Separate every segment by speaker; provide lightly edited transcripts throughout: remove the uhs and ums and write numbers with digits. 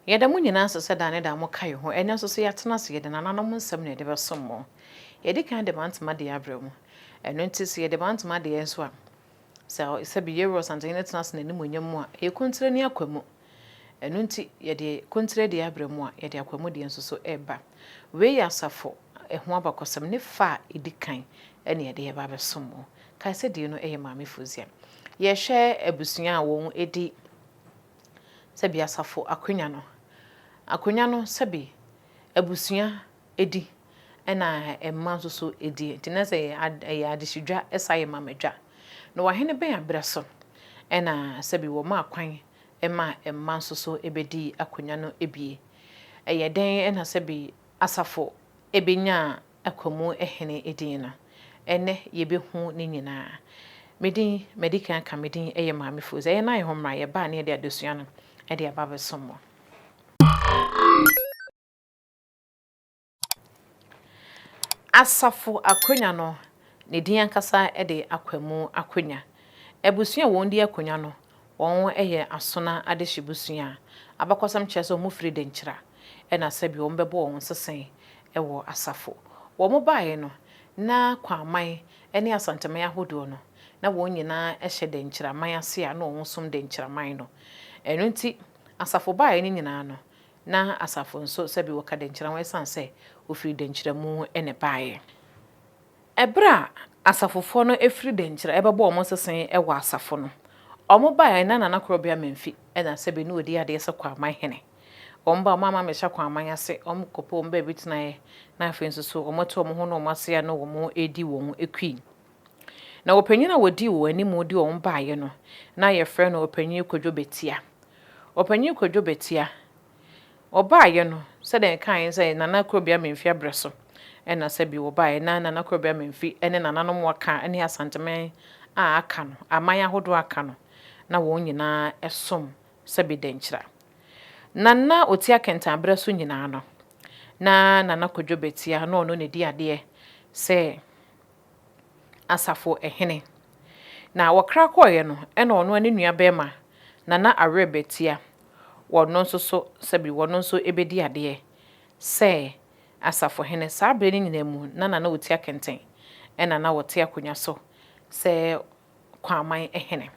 Speaker 1: Yɛda mo nyinaa ase sɛ daa ne daa moka yɛn ho. Ɛnnɛ nso so yɛatena ase, yɛde nananom nsɛm na yɛde bɛsom mo. Yɛadi kan de Mantema deɛ abrɛ mo. Ɛno nti sɛ yɛde Mantema deɛ nso a, sɛ sɛbi Yɛwura Ɔsantehene tena ase n'animuonyam mu a, ɛyɛ kontire ne akwamu. Ɛno nti yɛde kontire deɛ abrɛ mo a, yɛde akwamu deɛ nso so reba. Wei yɛ asafo ɛho abakɔsɛm ne fa a ɛdi kan ɛne yɛde reba abɛsom mo. Kae sɛ deɛ no yɛ Maame Fozia. Yɛhwɛ abusua a wɔn di sɛbi asafo akonya no. Akonya no sɛbi abusua di ɛna mma nso so di. Nti na sɛ ɛyɛ adehyedwa ɛsa yɛ mamadwa. Na wahene bɛn abrɛ so ɛna sɛbi wɔmaa kwan ma mma nso so bɛdii akonya no bie. Ɛyɛ dɛn na sɛbi asafo bɛnyaa Akwamu hene din no? Ɛnnɛ yɛbɛhu ne nyinaa. Me din, madi kan aka, me din yɛ Maame Fozi. Ɛyɛ na yɛ ho mmra, yɛba a na yɛde adesua no de aba abɛsom mo. Asafo akonya no, ne din ankasa de Akwamu Akonya. Abusua a wɔn di akonya no, wɔn yɛ Asona adehye busua. Abakɔsɛm kyerɛ sɛ wɔn firi Denkyira ɛna sɛbi wɔn bɛbɔ wɔn sese wɔ Asafo. Wɔn baeɛ no, na Kwaman ne Asanteman ahodoɔ no, na wɔn nyinaa hyɛ Denkyira man ase a na wɔn som Denkyira man no. Ɛno nti, Asafo baeɛ no nyinaa no, Na asafo nso, sɛbi wɔka dɛnkyerɛ ho ɛsiane sɛ wɔfiri dɛnkyerɛ mu na ɛbaeɛ. Ɛberɛ a asafofoɔ no firi dɛnkyerɛ ɛbɛbɔ wɔn nsese wɔ asafo no, wɔn baeɛ na Nana Korɔbea Mamfi na sɛbi na ɔdi adeɛ sɛ Kwaman hene. Wɔn ba wɔn amma ammɛhyɛ Kwaman ase, wɔn kɔpɛ wɔn baabi tenaeɛ na afei nso so wɔn atu wɔn ho ne wɔn ase a na wɔn redi wɔn akui. Na ɔpanyin a ɔdii wɔn anim de wɔn baeɛ no, na yɛfrɛ no Ɔpanyin Kwadwo Bɛtia. Ɔpanyin Kwadwo Bɛtia, ɔbaeɛ no, sɛdeɛ yɛkaeɛ sɛ Nana Korobea Memfi abrɛ so na sɛbi wɔbaeɛ, na Nana Korobea Memfi ne nananom aka ne Asanteman a aka no, aman ahodoɔ a aka no, na wɔn nyinaa som sɛbi Dɛnkyira. Nana Otia Kɛntɛn abrɛ so nyinaa no, na Nana Kwadwo Bɛtia na ɔno na ɛdi adeɛ sɛ asafo hene. Na wɔkra kɔeɛ no, ɛna ɔno ara ne nua barima, Nana Awerɛ Bɛtia, ɔno nso so sɛbi ɔno nso bɛdi adeɛ sɛ asafo hene. Saa berɛ no nyinaa mu, na Nana Otia Kɛntɛn ɛna na ɔte akonnwa so sɛ Kwaman hene.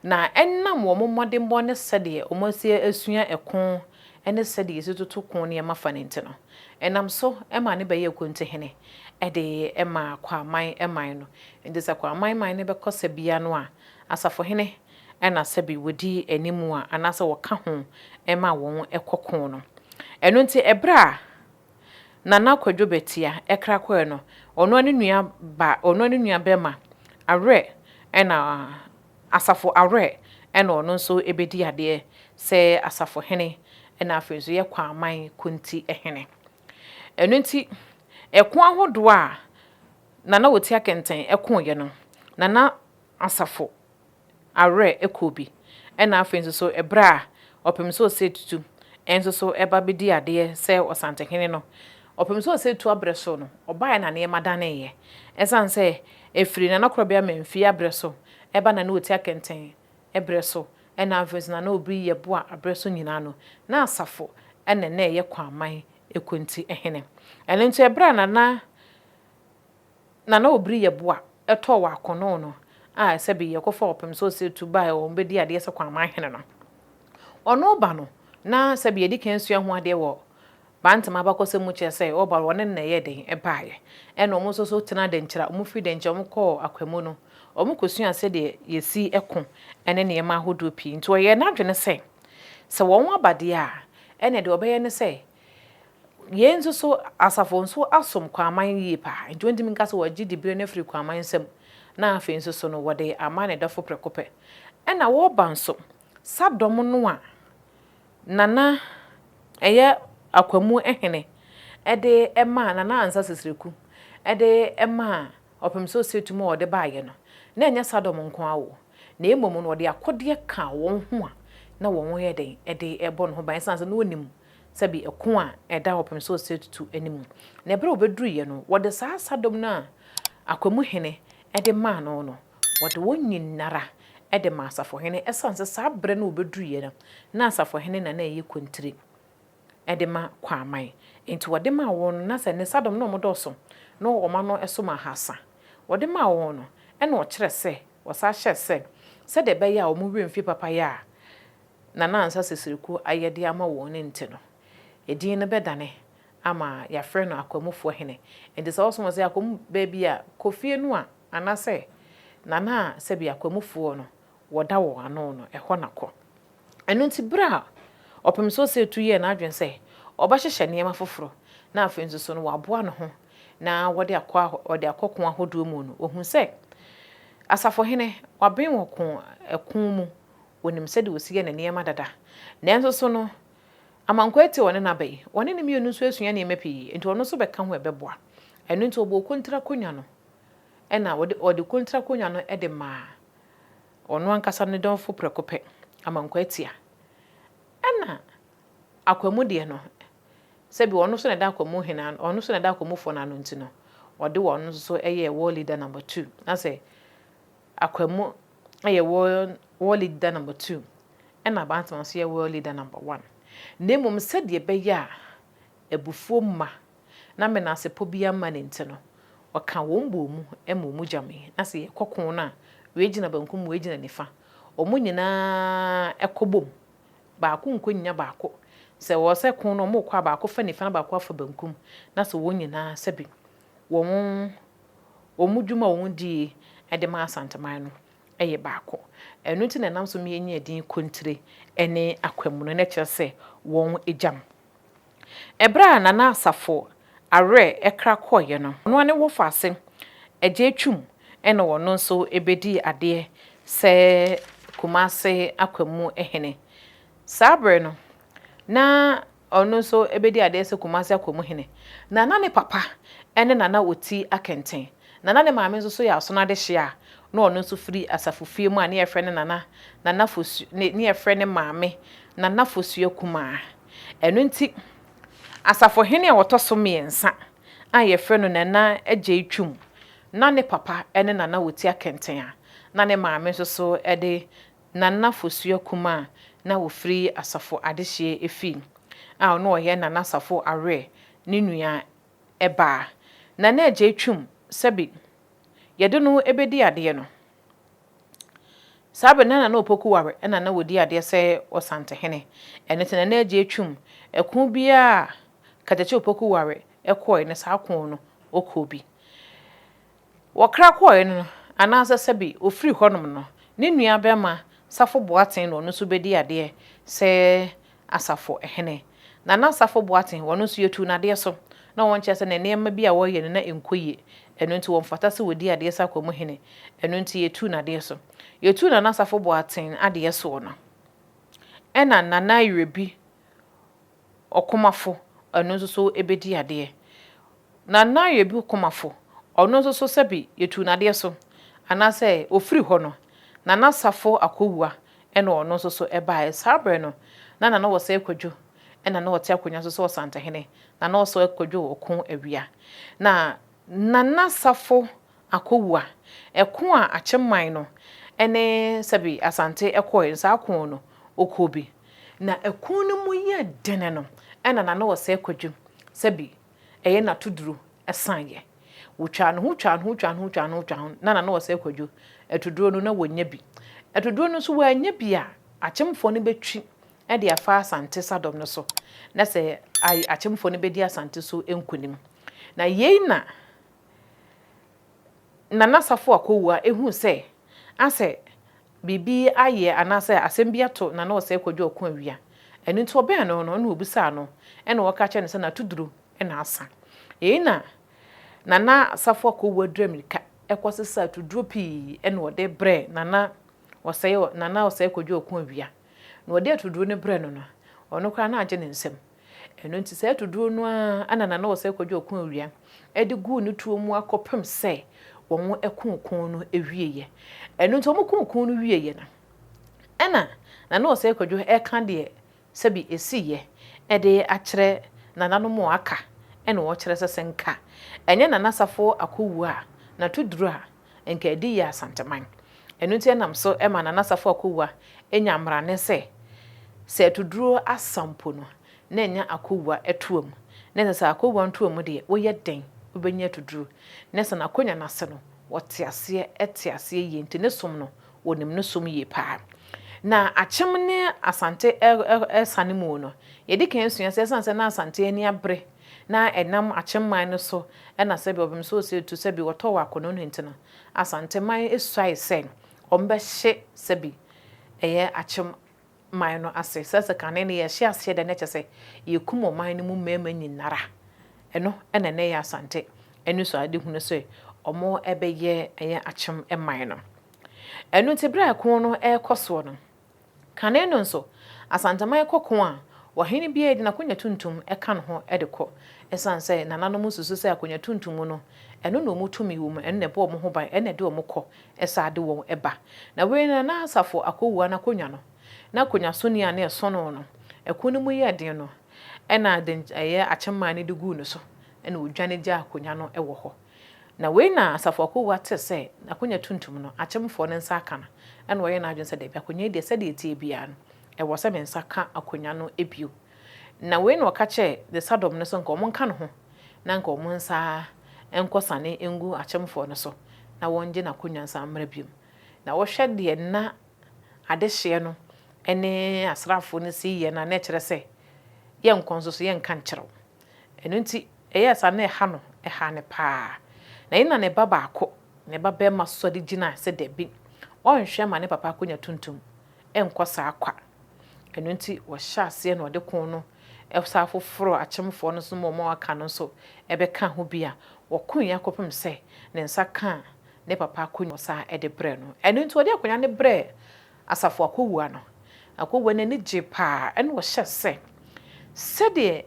Speaker 1: Na ɛnam wɔn mmɔdenbɔ ne sɛdeɛ wɔasi asua ɛko ne sɛdeɛ yɛsi toto ko nneɛma fa no nti no, ɛnam so maa no bɛyɛɛ Kontihene de maa Kwaman man no. Enti sɛ Kwaman man no bɛkɔ sɛ bia no a, asafohene na sɛbi wɔdi anim a anaasɛ wɔka ho ma wɔn kɔ ko no. Ɛno nti ɛberɛ a Nana Kwadwo Bɛtia kra kɔɛ no, ɔno ara ne nua ba, ɔno ara ne nua bɛrima Awerɛ na Asafo Awerɛ na ɔno nso bɛdi adeɛ sɛ Asafo hene na afei nso yɛ Kwaman Konti hene. Ɛno nti, ɛko ahodoɔ a Nana Otia Kɛntɛn koeɛ no, Nana Asafo awerɛ kɔɔ bi. Ɛna afei nso so ɛberɛ a Ɔpem sɛ Osei Tutu nso so ba bɛdii adeɛ sɛ Ɔsantehene no, Ɔpem sɛ Osei Tutu aberɛ so no, ɔbaeɛ na nneɛma daneeɛ. Ɛsiane sɛ ɛfiri Nana Korɔbea Mamfie aberɛ so ba Nana Otia Kɛntɛn berɛ so, ɛna afei nso Nana Obiri Yeboah aberɛ so nyinaa no, na Asafo na na ɛyɛ Kwaman Ekonti hene. Ɛno nti ɛberɛ a Nana Nana Obiri Yeboah tɔɔ wɔ Akono no a sɛbi yɛkɔfa ɔpem sɛ ɔsɛ tu baeɛ wɔn bɛdi adeɛ sɛ Kwaman hene no. Ɔno ba no na sɛbi yɛdi kan sua ho adeɛ wɔ Bantam abakɔsɛm mu kyerɛ sɛ ɔba no wɔne no na ɛyɛɛ den baeɛ. Ɛna wɔn nso so tenaa Dankyira, wɔn firi Dankyira wɔn kɔɔ Akwamu no, wɔn kɔsuaa sɛdeɛ yɛsi ko ne nneɛma ahodoɔ pii. Nti ɔyɛɛ n'adwene sɛ, sɛ wɔn aba deɛ a, ɛna deɛ ɔbɛyɛ ne sɛ Yei nso so, asafo nso asom Kwaman yie paa, nti wontumi nka sɛ wɔagye diberɛ no afiri Kwaman nsam, na afei nso so no wɔde ama ne dɔfo prɛko pɛ. Ɛna wɔreba nso, Sadɔm no a Nana ɛyɛ Akwamu hene de maa Nana Ansah Sisireku de maa Ɔpem sɛ ɔsɛetu mu a ɔde baeɛ no, na ɛnyɛ Sadɔm nko ara o, na mmom no ɔde akodeɛ kaa wɔn ho a na wɔn yɛ dɛn de rebɔ ne ho ban, ɛsiane sɛ na ɔnim sɛbi ɛko a ɛda ɔpem sɛ ɔsɛetutu anim. Na ɛberɛ a ɔbɛduruiɛ no, wɔde saa Sadɔm no a Akwamu hene de maa no no, Wɔde wɔn nyinara de maa asafohene ɛsiane sɛ saa berɛ no wɔbɛduruiɛ no, na asafohene na na ɛyɛ kontire de ma Kwaman. Enti wɔde maa wɔn no, na sɛ ne sadɔm na wɔdɔɔso, na wɔn ano som ahasa. Wɔde maa wɔn no, ɛna ɔkyerɛ sɛ, wɔsan hyɛɛ sɛ, sɛdeɛ ɛbɛyɛ a wɔn werɛ mfiri papayɛ a Nana Ansah Sesiriku ayɛ de ama wɔn no nti no, edin no bɛdane ama yɛafrɛ no Akwamufoɔ Hene. Enti sɛ wɔsoma sɛ Akwamu baabi a, kɔ fie no a, anaasɛ Nana a sɛbi Akwamufoɔ no wɔda wɔn ano no, ɛhɔ na kɔ. Ɛno nti berɛ a Ɔpem Soosetu yɛɛ n'adwene sɛ ɔbɛhyehyɛ nneɛma foforɔ na afei nso so no waboa ne ho na wɔde akɔ wɔde akɔ ko ahodoɔ mu no, ɔhuu sɛ Asafohene, waben wɔ ko ɛko mu, ɔnim sɛdeɛ ɔsi yɛ ne nneɛma dada. Nanso so no, Amankwaa Ati a ɔne no aba yi, wɔne no mmienu nso asua nneɛma pii, enti ɔno nso bɛka ho a ɛbɛboa. Ɛno nti ɔbɔɔ Kontire akonnwa no, ɛna wɔde ɔde Kontire akonnwa no de maa ɔno ankasa ne dɔmfo prɛko pɛ, Amankwaa Atia. Ɛna Akwamu deɛ no, sɛbi ɔno nso na ɛda Akwamu hene ano, ɔno nso na ɛda Akwamufoɔ no ano nti no, ɔde wɔn nso so yɛɛ war leader number two. Na sɛ Akwamu yɛ war war leader number two, ɛna Abantema nso yɛ war leader number one. Na mmom sɛdeɛ ɛbɛyɛ a abufuo mma na menasepɔ biara mma no nti no, ɔka wɔn bɔɔ mu ma wɔn gyamee. Na sɛ yɛkɔ ko no a, wei gyina bankum, wei gyina nifa. Wɔn nyinaa kɔ bom. Baako nkɔ nnya baako. Sɛ wɔ sɛ ko no wɔrekɔ a, baako fa nifa na baako afa bankum. Na sɛ wɔn nyinaa sɛbe wɔn wɔn dwuma a wɔn die de ma Asanteman no yɛ baako. Ɛno nti na ɛnam so ma yɛnya edin Kontire ne Akwamu no, na ɛkyerɛ sɛ wɔn gyam. Ɛberɛ a Nana Asafo awerɛ kra kɔeɛ no, ɔno ara ne wɔfaase Agya Twum na ɔno nso bɛdii adeɛ sɛ Kumase Akwamu hene. Saa berɛ no, na ɔno nso bɛdi adeɛ sɛ Kumasi Akwamu hene. Na na ne papa ne Nana Oti Akɛntɛn. Na na ne maame nso so yɛ Asono adehyeɛ a na ɔno nso firi asafo fie mu a ne yɛfrɛ no Nana Nana Fosu ne ne yɛfrɛ ne maame Nana Fosua Kumaa. Ɛno nti, asafohene a wɔtɔ so mmiɛnsa a yɛfrɛ no Nana Agyei Twum, na ne papa ne Nana Oti Akɛntɛn a na ne maame nso so de Nana Fosuah Kumah a na ɔfiri Asafo Adehyeɛ efie a ɔno ɔyɛ Nana Asafo Awerɛ ne nua baa. Nana Agyei Twum sɛbe yɛde no bɛdi adeɛ no. Saa berɛ no na Nana Opoku ware na na ɔdi adeɛ sɛ Ɔsantehene. Ɛno nti Nana Agyei Twum, ɛko biara a Katakye Opoku ware kɔeɛ no saa ko no ɔkɔɔ bi. Wɔkra kɔeɛ no, anaasɛ sɛbe ɔfiri hɔnom no, ne nuabarima Safo Boateng na ɔno nso bɛdii adeɛ sɛ asafo hene. Nana Safo Boateng, ɔno nso yɛtuu no adeɛ so. Na wɔnkyerɛ sɛ ne nneɛma bi a ɔreyɛ no na ɛnkɔ yie. Ɛno nti wɔmfata sɛ ɔdi adeɛ sɛ Akwamu hene. Ɛno nti yɛtuu no adeɛ so. Yɛtuu Nana Safo Boateng adeɛ soɔ no, ɛna Nana Awerɛbi Ɔkomafo, ɔno nso so bɛdi adeɛ. Nana Yebu Komafo, ɔno nso so sɛbi yɛtuu no adeɛ so, anaasɛ ɔfiri hɔ no, Nana Safo Akowua ɛna ɔno nso so baeɛ. Saa berɛ no, na Nana Osei Kwadwo ɛna na ɔte akonnwa so sɛ Ɔsantehene, Nana Osei Kwadwo Ɔko Awia. Na Nana Safo Akowua, ɛko a Akyemman no ne sɛbi Asante kɔeɛ no, saa ko no, ɔkɔɔ bi. Na ɛko no mu yɛɛ dene no, ɛna Nana Osei Kwadwo sɛbi ɛyɛ n'atoduro saeɛ. Wɔtwaa ne ho twaa ne ho twaa ne ho twaa ne ho twaa ne ho, na Nana Osei Kwadwo atoduro no na wɔnnya bi. Atoduro no nso wɔannya bi a, Akyemfoɔ no bɛtwi de afa Asante sadɔm no so, na sɛ Akyemfoɔ no bɛdi Asante so nkonim. Na yei na Nana Safo Akowua huu sɛ asɛ biribi ayɛ anaasɛ asɛm bi ato Nana Osei Kwadwo Ɔko Awia. Ɛno nti ɔbɛn no no na ɔbisaa no na ɔka kyerɛɛ no sɛ n'atoduro na asa. Yei na Nana Safo Akowua dura mmirika kɔsesaa atoduro pii na ɔde brɛɛ Nana Osei Nana Osei Kwadwo Ɔko Awia. Na ɔde atoduro no brɛɛ no no, ɔno koraa na agye ne nsam. Ɛno nti saa atuduro no ara na Nana Osei Kwadwo Ɔko Awia de guu ne tuo mu ara kɔpem sɛ wɔn koo ko no wieeɛ. Ɛno nti wɔn koo ko no wieeɛ no, ɛna Nana Osei Kwadwo reka deɛ sɛbi ɛsiiɛ de akyerɛ nananom a aka, ɛna ɔkyerɛ sɛ sɛ nka ɛnyɛ Nana Safo Akowuo a, n'atuduro a nka ɛde yɛ Asanteman. Ɛno nti ɛnam so ma Nana Safo Akowua nya mmrane sɛ, sɛ atuduro asa mpo no, na ɛnyɛ Akowua toa mu. Na ɛsɛ sɛ Akowua ntoa mu deɛ, woyɛ dɛn wobɛnya atuduro? Na sɛ n'akonya no ase no, wɔte aseɛ te aseɛ yie nti ne som no, wɔnim ne som yie pa ara. Na Akyem ne Asante ɛsane mu no, yɛdi kan sua sɛ ɛsiane sɛ na Asante ani abere na ɛnam Akyem man no so na sɛbi ɔbem sɛ ɔsɛ tu sɛbi wɔtɔ wɔ akono no nti no, Asanteman suae sɛ wɔbɛhye sɛbi ɛyɛ Akyem man no ase. Sɛ sɛ kane no yɛhye aseɛ dɛ na kyerɛ sɛ yɛkum ɔman no mu mmarima nyinara. Ɛno na ɛnɛ yɛ Asante anisoadehunu sɛ wɔbɛyɛ ɛyɛ Akyem man no. Ɛno nti berɛ a ɛko no rekɔ soɔ no, Kane no nso, Asanteman kɔ ko a, ɔhene biara de n'akonya tuntum ka ne ho de kɔ. Esiane sɛ nananom susu sɛ akonya tuntum no, ɛno na wɔn tumi wɔ mu, ɛno na ɛbɔ wɔn ho ban, ɛno na ɛde wɔn kɔ san de wɔn ba. Na wei no, na Asafo Akowua no akonya no, n'akonyasoni a na ɛso no no, ɛko no mu yɛɛ den no, ɛna ɛyɛ Akyemman no de guu ne so, ɛna ɔdwane gyaa akonya no wɔ hɔ. Na wei na Asafo Akowua tee sɛ n'akonya tuntum no, akyemfoɔ no nsa aka no, ɛna ɔyɛɛ n'adwene sɛ, Dabi, akonya yi deɛ, sɛdeɛ ɛteɛ biara no, ɛwɔ sɛ me nsa ka akonya no bio. Na wei na ɔka kyerɛɛ ne sadɔm no sɛ nka wɔnka ne ho, na nka wɔn nsa nkɔsane ngu akyemfoɔ no so, na wɔngye n'akonya nsan mmra bio. Na wohwɛ deɛ na adehyeɛ no ne asraafoɔ no si yɛ no a, na ɛkyerɛ sɛ yɛnkɔ nso so yɛnka nkyerɛ wo. Ɛno nti, ɛyɛɛ saa na ɛha no, ɛhaa no paa. Na ɛnna ne ba baako, ne ba barima sɔre gyinae sɛ dabi, ɔrenhwɛ mma ne papa akonnwa tuntum nkɔ saa kwa. Ɛno nti, wɔhyɛɛ aseɛ na ɔde ko no san foforoo akyemfoɔ no so ma wɔn a wɔaka no nso bɛkaa ho bi a wɔkoeɛ kɔpem sɛ ne nsa kaa ne papa akonnwa ɔsan de brɛɛ no. Ɛno nti, ɔde akonnwa no brɛɛ Asafo akowua no. Akowua no ani gyee paa ɛna ɔhyɛɛ sɛ, sɛdeɛ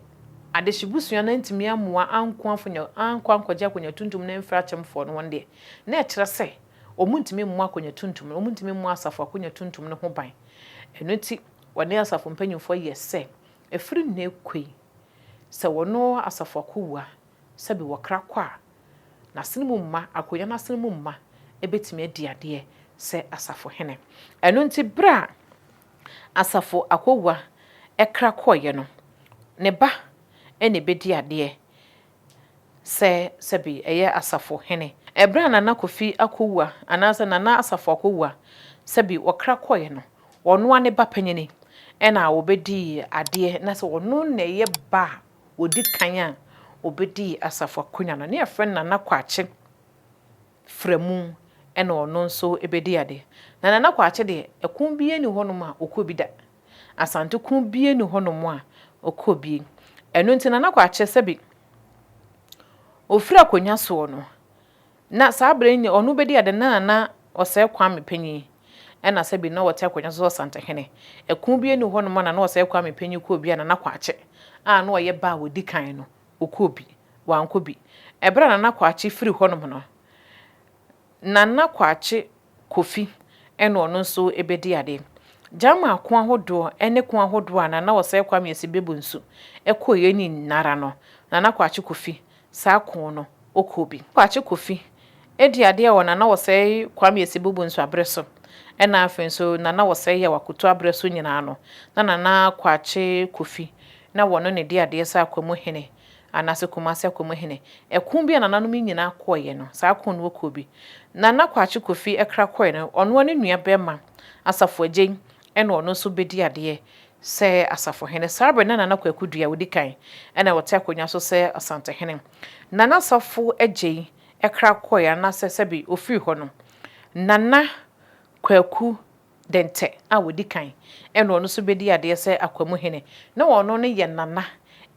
Speaker 1: adehye busua no antumi ammoa anko afonya ankɔ ankɔgye akonya tuntum no amfiri akyemfoɔ no hɔ no deɛ, na ɛkyerɛ sɛ wɔntumi mmɔ akonya tuntum no, wɔntumi mmɔ asafo akonya tuntum no ho ban. Ɛno nti, wɔne asafo mpanimfoɔ yɛɛ sɛ, ɛfiri nnɛ rekɔ yi, sɛ wɔno asafo akowua sɛbe wɔkra kɔ a, n'asene mu mma, akonnwa no asene mu mma bɛtumi adi adeɛ sɛ asafohene. Ɛno nti berɛ a asafo akowua kra kɔeɛ no, ne ba na ɛbɛdi adeɛ sɛ sɛbe ɛyɛ asafohene. Ɛberɛ a Nana Kofi Akowua anaasɛ Nana Asafo Akowua sɛbe wɔkra kɔeɛ no, ɔno ara ne ba panyini na ɔbɛdii adeɛ na sɛ ɔno na ɛyɛ ba a ɔdi kan a ɔbɛdii asafo akonnwa no, ne yɛfrɛ no Nana Kwakye Framu ɛna ɔno nso bɛdii adeɛ. Na Nana Kwakye deɛ, ɛko biara nni hɔnom a ɔkɔɔ bi da. Asante ko biara nni hɔnom a ɔkɔɔ bi. Ɛno nti Nana Kwakye sɛbi ɔfiri akonnwa soɔ no, Na saa berɛ yi ɔno bɛdi ade na Nana Ɔsɛe Kwame panyin ɛna sɛbi na ɔte akonnwa so sɛ Ɔsantehene. Ɛko bi nni hɔ nom a Nana Ɔsɛe Kwame panyin kɔɔ bi a Nana Kwakye a na ɔyɛ ba a ɔdi kan no ɔkɔɔ bi, wankɔ bi. Ɛberɛ a Nana Kwakye firi hɔ nom no, Nana Kwakye Kofi ɛna ɔno nso bɛdi ade. Gyama ko ahodoɔ ne ko ahodoɔ a Nana Ɔsɛe Kwame Asibebonsu kɔeɛ nyinara no, Nana Kwakye Kofi saa ko no ɔkɔɔ bi. Kwakye Kofi di adeɛ wɔ Nana Osei Kwame Asibubu nso aberɛ so ɛna afei nso Nana Osei Yaw Akoto aberɛ so nyinaa no na Nana Kwakye Kofi na wɔno na ɛdi adeɛ sɛ Akwamu hene anaasɛ Kumasi Akwamu hene. Ɛko bi a nananom yi nyinaa kɔeɛ no saa ko no ɔkɔɔ bi. Nana Kwakye Kofi kra kɔeɛ no ɔno ara ne nua bɛrima Asafo Agyei ɛna ɔno nso bɛdi adeɛ sɛ asafohene. Saa berɛ no na Nana Kwaku Duah a ɔdi kan na ɔte akonnwa so sɛ Asantehene. Nana Safo Agyei kra kɔeɛ anaasɛ sɛbe ɔfirii hɔ no, Nana Kwaku Dɛntɛ a ɔdi kan na ɔno nso bɛdii adeɛ sɛ Akwamuhene. Na ɔno no yɛ Nana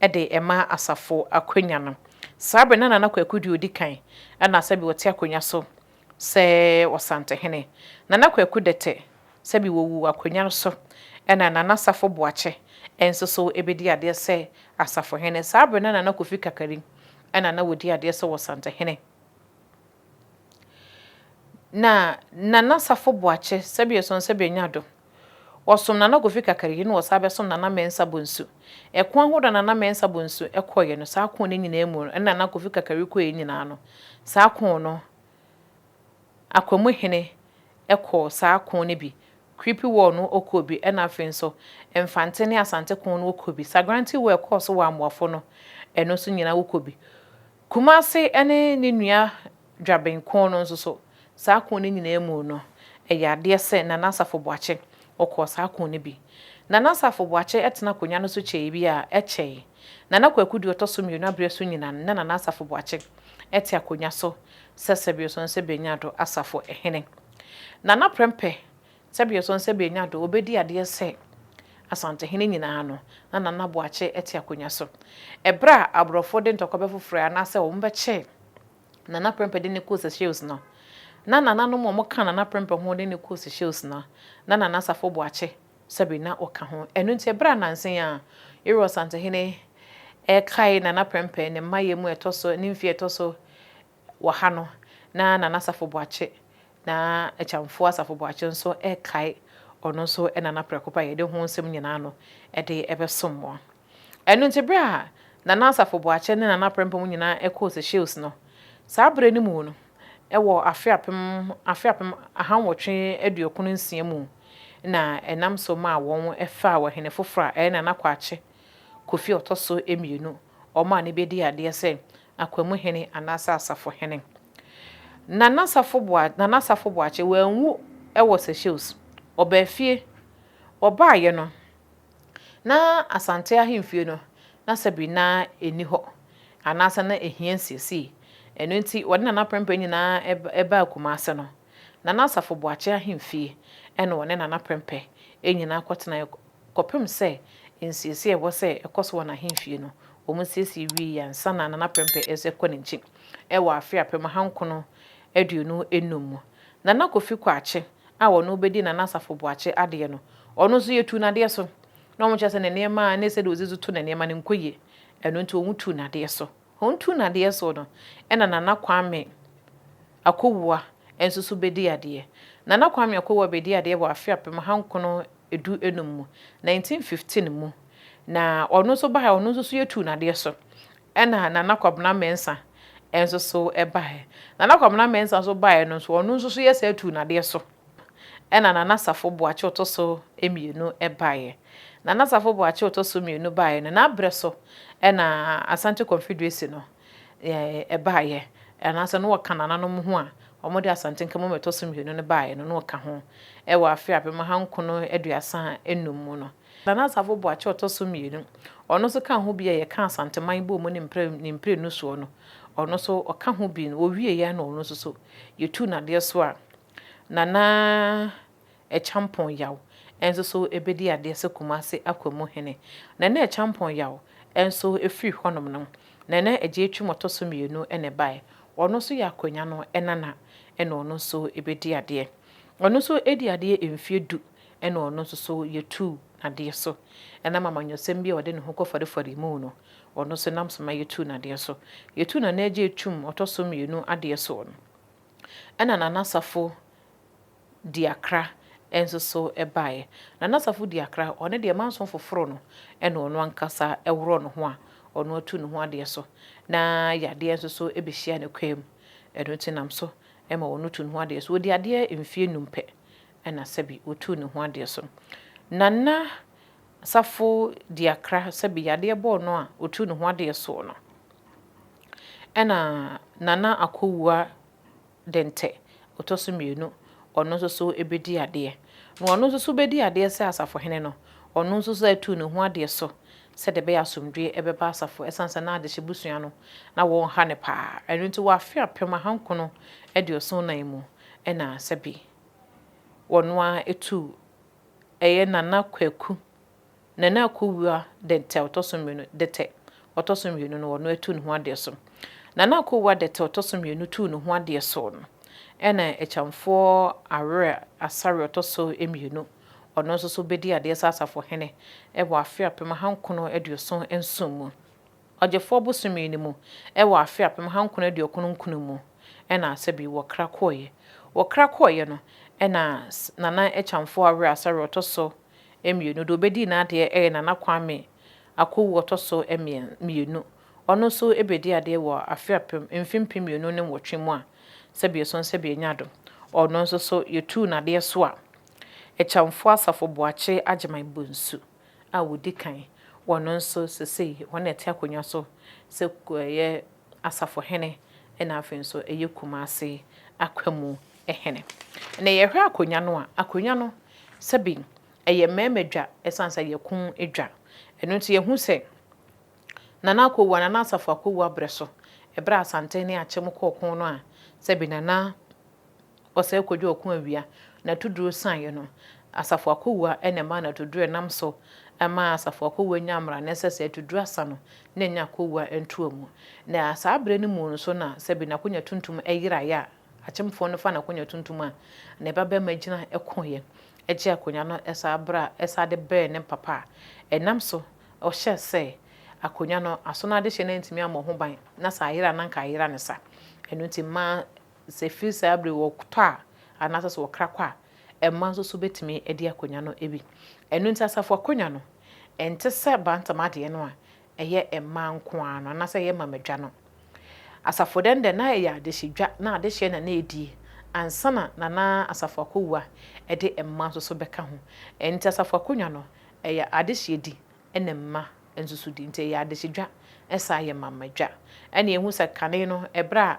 Speaker 1: de ma asafo akonnwa no. Saa berɛ no na Nana Kwaku Duah a ɔdi kan na sɛbe ɔte akonnwa so sɛ Ɔsantehene. Nana Kwaku Dɛtɛ, sɛbi wɔwuu akonnwa no so, ɛna Nana Safo Boakye nso so bɛdii adeɛ sɛ Asafohene. Saa berɛ no na Nana Kofi Kakari na na ɔdi adeɛ sɛ Ɔsantehene. Na Nana Safo Boakye, sɛbi ɛsɔn sɛbi ɛnya do, Wɔsom Nana Kofi Kakari na wɔsan bɛsom Nana Mensah Bonsu. Ɛko ahodoɔ a Nana Mensah Bonsu kɔeɛ no, saa ko no nyinaa mu no, ɛne Nana Kofi Kakari kɔeɛ nyinaa no, saa ko no, Akwamuhene kɔɔ saa ko no bi. Creepy War no ɔkɔɔ bi, ɛna afei nso Mfante ne Asante ko no ɔkɔɔ bi. Sagranti War ɛkɔɔ so wɔ Amoafo no, ɛno nso nyinaa ɔkɔɔ bi. Kumase ne ne nua Dwaben ko no nso so, saa ko no nyinaa mu no, ɛyɛ adeɛ sɛ Nana Asafo Boakye ɔkɔɔ saa ko no bi. Nana Asafo Boakye tena akonnwa no so kyɛe bi a, ɛkyɛe. Nana Kwaku deɛ ɔtɔ so mmienu aberɛ so nyinaa no, na Nana Asafo Boakye te akonnwa so sɛ Sɛbeɔsɔn Sɛbeanyado Asafo hene. Nana Prɛmpɛ Sɛbeɔsɔn Sɛbeanyado ɔbɛdi adeɛ sɛ Asantehene nyinaa no, na Nana Boakye te akonnwa so. Ɛberɛ a aborɔfo de ntɔkwa bɛfoforɔɛ anaasɛ wɔbɛkyɛɛ Nana Prempeh de no kɔɔ Seychelles no, na nananom a wɔka Nana Prempeh ho de no kɔɔ Seychelles no, na Nana Safo Boakye sɛbe na ɔka ho. Ɛno nti ɛberɛ a nansa yi a Ewura Ɔsantehene rekae Nana Prempeh ne mmayɛ mu a ɛtɔ so, ne mfeɛ a ɛtɔ so wɔ ha no, na Nana Safo Boakye, na Akyamfoɔ Asafo Boakye nso rekae ɔno nso Nana prɛko pɛ a yɛde ho nsɛm nyinaa no de bɛsom mo. Ɛno nti berɛ a Nana Asafo Boakye ne Nana Prempeh nyinaa kɔɔ Seychelles no, saa berɛ no mu no, wɔ afe apem afe 1896 mu na ɛnam so maa wɔn faa ɔhene foforɔ a ɛyɛ Nana Kwakye Kofi ɔtɔ so mmienu, wɔn a no bɛdii adeɛ sɛ Akwamuhene anaasɛ Asafohene. Nana Safo Boa Nana Safo Boakye wanwu wɔ Seychelles, ɔbaa fie. Ɔbaeɛ no, na Asante ahemfie no, na sɛbi na ɛnni hɔ anaasɛ na ɛhia nsiesie. Ɛno nti, wɔde Nana Prempeh nyinaa baa Kumase no, Nana Asafo Boakye ahemfie na wɔne Nana Prempeh nyinaa kɔtenaeɛ kɔpem sɛ nsiesie a ɛwɔ sɛ ɛkɔ so wɔ n'ahemfie no, wɔsiesie wieeɛ ansa na Nana Prempeh rekɔ ne nkyi wɔ afe 1925 mu. Nana Kofi Kwakye a ɔno bɛdi Nana Asafo Boakye adeɛ no, ɔno nso yɛtuu no adeɛ so. Na wɔkyerɛ sɛ ne nneɛma a ne sɛdeɛ ɔsi so to ne nneɛma no nkɔ yie. Ɛno nti wɔtuu no adeɛ so. Wɔtuu no adeɛ so no, ɛna Nana Kwame Akowua nso so bɛdii adeɛ. Nana Kwame Akowua bɛdii adeɛ wɔ afe 1915 mu, 1915 mu. Na ɔno nso baeɛ, ɔno nso so yɛtuu no adeɛ so. Ɛna Nana Kwabena Mensah nso so baeɛ. Nana Kwabena Mensah nso baeɛ no nso, ɔno nso so yɛ saa tuu no adeɛ so. Ɛna Nana Safo Boakye ɔtɔ so mmienu baeɛ. Nana Safo Boakye ɔtɔ so mmienu baeɛ no, n'abrɛ so ɛna Asante Confederacy no ɛbaeɛ. Anaasɛ na ɔka nananom ho a wɔde Asante Nkamomu ɛtɔ so mmienu no baeɛ no, na ɔka ho wɔ afe 1935 mu no. Nana Asafo Boakye a ɔtɔ so mmienu, ɔno nso ka ho bi a yɛka Asanteman bɔɔ mu ne mprɛ ne mprenu soɔ no, ɔno nso ɔka ho bi no, wɔwieeɛ na ɔno nso so yɛtuu no adeɛ so a Nana Acheampong Yaw nso so bɛdii adeɛ sɛ Kumase Akwamu hene. Nana Acheampong Yaw nso firi hɔnom no, Nana Agyei Twum ɔtɔ so mmienu na ɛbaeɛ. Ɔno nso yɛ akonnwa no nana na ɔno nso bɛdii adeɛ. Ɔno nso dii adeɛ mfeɛ du ɛna ɔno nso so yɛtuu n'adeɛ so. Ɛnam amanyɔsɛm bi a ɔde ne ho kɔfarifari mu no, ɔno nso nam so ma yɛtuu n'adeɛ so. Yɛtuu Nana Agyei Twum ɔtɔ so mmienu adeɛ soɔ no, ɛna Nana Asafo Diakra nso so baeɛ. Nana Asafo Diakra, ɔno deɛ manso foforo no ɛna ɔno ankasa worɔ ne ho a ɔno atu ne ho adeɛ so, na yadeɛ nso so bɛhyia ne kwan mu. Ɛno nti nam so ma ɔno tu ne ho adeɛ so. Ɔdi adeɛ mfeɛ num pɛ na sɛbi otuu ne ho adeɛ so. Nana Safo Diakra sɛbi yadeɛ bɔɔ no a otuu ne ho adeɛ soɔ no, ɛna Nana Akowua Dɛntɛ ɔtɔ so mmienu, ɔno nso so bɛdi adeɛ. Na ɔno nso so bɛdi adeɛ sɛ asafohene no, ɔno nso so atuu ne ho adeɛ so sɛdeɛ ɛbɛyɛ asomdwoeɛ ɛbɛba asafo ɛsiane sɛ na adehye busua no na wɔnha no paa. Ɛno nti wɔ afe 1974 mu ɛna sɛbi wɔno ara tuu ɛyɛ Nana Kwaku, Nana Akowua Dɛtɛ ɔtɔ so mmienu, Dɛtɛ ɔtɔ so mmienu no wɔno atu ne ho adeɛ so. Nana Akowua Dɛtɛ ɔtɔ so mmienu tuu ne ho adeɛ so no, ɛna Akyamfoɔ Awerɛ Asare ɔtɔ so mmienu, ɔno nso so bɛdii adeɛ sɛ Asafohene wɔ afe 1977 mu. Ɔgyefoɔ bosome no mu wɔ afe 1999 mu na sɛbi wɔkra kɔeɛ. Wɔkra kɔeɛ no na Nana Akyamfoɔ Awerɛ Asare ɔtɔ so mmienu, deɛ ɔbɛdii n'adeɛ yɛ Nana Kwame Akowu ɔtɔ so mmienu. Ɔno nso bɛdii adeɛ wɔ afe apem mfe 2008 mu a sɛbi ɛso sɛbi anya adom. Ɔno nso so yɛtuu no adeɛ so a, Akyamfoɔ Asafo Boakye Agyeman Bonsu a ɔdi kan, ɔno nso sesei ɔno na ɛte akonnwa so sɛ ɛyɛ Asafohene na afei nso ɛyɛ Kumase Akwamu Hene. Na yɛhwɛ akonnwa no a, akonnwa no sɛbi ɛyɛ mmarima dwa ɛsiane sɛ ɛyɛ ko dwa. Ɛno nti yɛhu sɛ Nana Akowua, Nana Asafo Akowua berɛ so, ɛberɛ a Asante ne Akyem kɔɔ ko no a, sɛbi Nana Ɔsɛe Kwadwo Ɔko Awia, n'atuduro saeɛ no, Asafo Akowua na ɛmaa n'atuduro ɛnam so maa Asafo Akowua nyaa mmara sɛ sɛ atuduro asa no, na ɛnyɛ Akowua ntoa mu. Na saa berɛ no mu nso na sɛbi n'akonya tuntum yeraeɛ a, Akyemfoɔ no fa n'akonya tuntum a ne ba barima gyina koeɛ gye akonya no saa berɛ a ɛsan de brɛɛ ne papa a ɛnam so ɔhyɛɛ sɛ akonya no aso no adehyeɛ no antumi ammɔ ho ban na sɛ ayera a na anka ayera ne sa. Ɛno nti mmaa sɛ ɛfiri saa berɛ yi wɔtɔ a anaasɛ sɛ wɔkra kɔ a mmaa nso so bɛtumi adi akonya no bi. Ɛno nti asafo akonya no ɛnte sɛ bantam adeɛ no a ɛyɛ mmaa nko ara no anaasɛ ɛyɛ mamadwa no. Asafo dɛn dɛ na ɛyɛ adehye dwa na adehyeɛ na na ɛdie ansa na Nana Asafo Akowua de mma nso so bɛka ho. Ɛnti asafo akonnwa no ɛyɛ adehyeɛ di ɛna mma nso so di nti ɛyɛ adehye dwa ɛsan yɛ mama dwa. Ɛna yɛhu sɛ kane no ɛberɛ a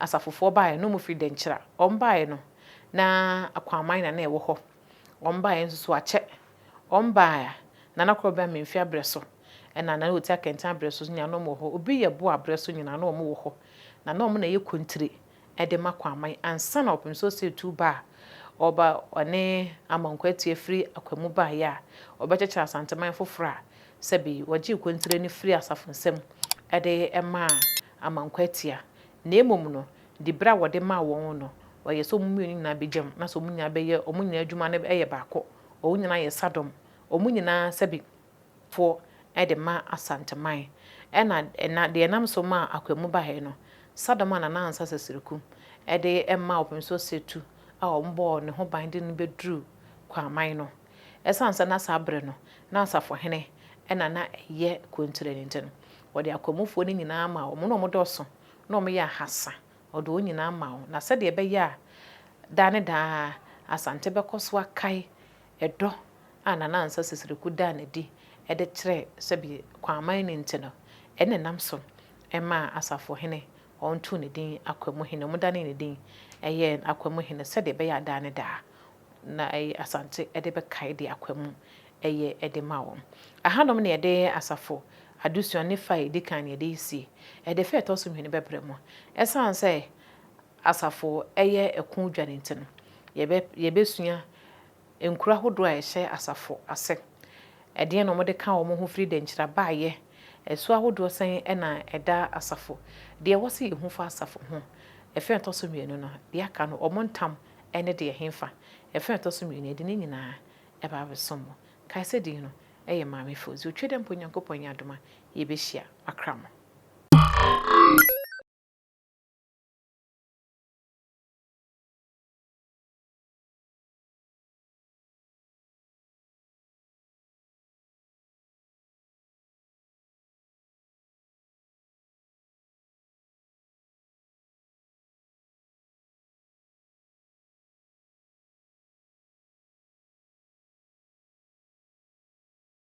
Speaker 1: asafofoɔ baeɛ no wɔn firi Dɛnkyira wɔn baeɛ no na Akwaman na na ɛwɔ hɔ wɔn baeɛ nso so akyɛ Wɔn bae a, Nana Korɔbea Menfi abrɛ so, ɛna Nana Oti Akɛntɛn abrɛ so nyinaa na wɔn wɔ hɔ. Obi yɛ boa abrɛ so nyinaa na wɔn wɔ hɔ. Na na wɔn na ɛyɛ kontire de ma Kwaman ansa na Ɔpem Sooseetuo ba a ɔba ɔne Amankwa Atua firi Akwamu baeɛ a ɔbɛkyekyere Asanteman foforɔ a sɛbe wɔgyee kontire no firii asafo nsam de maa Amankwa Atua. Na mmom no, diberɛ a wɔde maa wɔn no, wɔyɛ sɛ wɔn mmienu nyinaa bɛgyam na sɛ wɔn nyinaa bɛyɛ wɔn nyinaa adwuma no yɛ baako. Wɔn nyinaa yɛ Sadom. Wɔn nyinaa sɛbi foɔ de ma Asanteman. Ɛna ɛna deɛ ɛnam so maa Akwamu baeɛ no, Sadom a Nana Ansah Sasiriku de maa Ɔpemsoɔ Setu a wɔbɔɔ ne ho ban de no bɛduruu Kwaman no. Ɛsiane sɛ na saa berɛ no na Asafohene na na ɛyɛ Kontire no nti no, wɔde Akwamufoɔ no nyinaa maa wɔn. Na wɔdɔɔso, na wɔyɛ ahasa. Ɔde wɔn nyinaa ma wo, na sɛdeɛ ɛbɛyɛ a daa ne daa Asante bɛkɔ so akae ɛdɔ a Nana Ansah Sisiriku daa no adi de kyerɛɛ sɛbi Kwaman no nti no, ɛna ɛnam so maa Asafohene wɔtoo ne din Akwamuhene, wɔdanee ne din yɛɛ no Akwamuhene sɛdeɛ ɛbɛyɛ a daa ne daa na Asante de bɛkae deɛ Akwamu yɛ de ma wɔn. Ahanom na yɛde asafo adesua ne fa a ɛdi kan na yɛde resie. Yɛde fa a ɛtɔ so mmienu bɛbrɛ mo. Ɛsiane sɛ asafo yɛ ɛko dwa no nti no, yɛbɛ yɛbɛsua nkuro ahodoɔ a ɛhyɛ asafo ase. Ɛdeɛn na wɔde ka wɔn ho firi dɛnkyira baeɛ? Ɛso ahodoɔ sɛn na ɛda asafo? Deɛ ɛwɔ sɛ yɛhu fa asafo ho. Ɛfa a ɛtɔ so mmienu no, deɛ aka no, wɔn ntam ne deɛ ɛhefa? Ɛfa a ɛtɔ so mmienu, yɛde ne nyinaa ɛba abɛsom mo. Kae sɛ din no yɛ Maame Fauzi. Otwa dɛ mpo Nyankopɔn nyɛ adom a yɛbɛhyia. Makra mo.